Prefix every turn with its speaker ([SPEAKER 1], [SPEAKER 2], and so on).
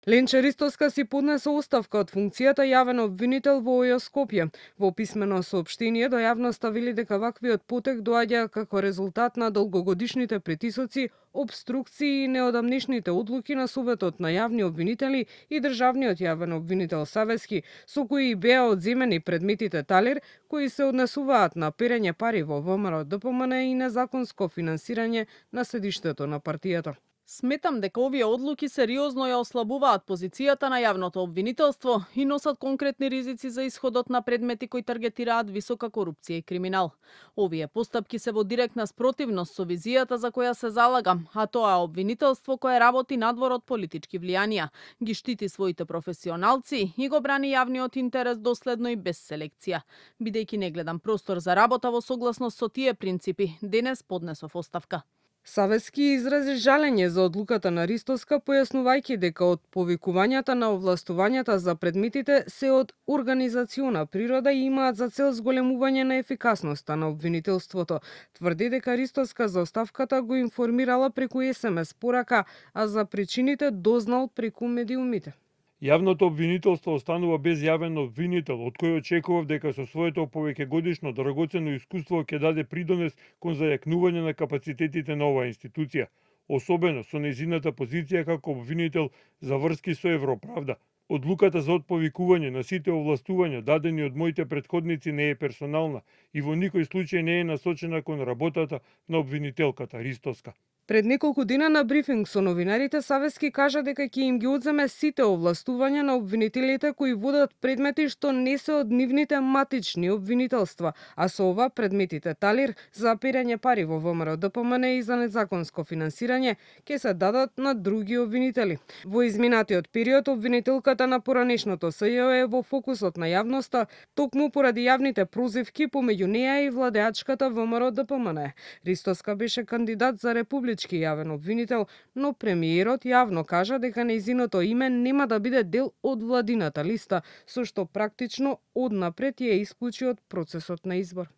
[SPEAKER 1] Ленче Ристоска си поднесе оставка од функцијата јавен обвинител во ОЈО Скопје. Во писмено соопштение до јавноста вели дека ваквиот потек доаѓа како резултат на долгогодишните притисоци, обструкции и неодамнешните одлуки на Советот на јавни обвинители и државниот јавен обвинител Савески, со кои беа одземени предметите Талир, кои се однесуваат на перење пари во ВМРО ДПМН и незаконско финансирање на седиштето на партијата.
[SPEAKER 2] Сметам дека овие одлуки сериозно ја ослабуваат позицијата на јавното обвинителство и носат конкретни ризици за исходот на предмети кои таргетираат висока корупција и криминал. Овие постапки се во директна спротивност со визијата за која се залагам, а тоа е обвинителство кое работи надвор од политички влијанија, ги штити своите професионалци и го брани јавниот интерес доследно и без селекција. Бидејќи не гледам простор за работа во согласност со тие принципи, денес поднесов оставка.
[SPEAKER 1] Савески изрази жалење за одлуката на Ристоска, појаснувајќи дека од повикувањата на овластувањата за предметите се од организациона природа и имаат за цел зголемување на ефикасноста на обвинителството. Тврди дека Ристоска за оставката го информирала преку СМС порака, а за причините дознал преку медиумите.
[SPEAKER 3] Јавното обвинителство останува без јавен обвинител, од кој очекував дека со своето повеќегодишно драгоцено искуство ќе даде придонес кон зајакнување на капацитетите на оваа институција, особено со нејзината позиција како обвинител за врски со Европравда. Одлуката за отповикување на сите овластувања дадени од моите претходници не е персонална и во никој случај не е насочена кон работата на обвинителката Ристоска.
[SPEAKER 1] Пред неколку дена на брифинг со новинарите Савески кажа дека ќе им ги одземе сите овластувања на обвинителите кои водат предмети што не се од нивните матични обвинителства, а со ова предметите Талир за перење пари во ВМРО ДПМН и за незаконско финансирање ќе се дадат на други обвинители. Во изминатиот период обвинителката на поранешното СЈО е во фокусот на јавноста токму поради јавните прозивки помеѓу неа и владеачката ВМРО ДПМН. Ристоска беше кандидат за републички јавен обвинител, но премиерот јавно кажа дека нејзиното име нема да биде дел од владината листа, со што практично однапред ја исклучи од процесот на избор.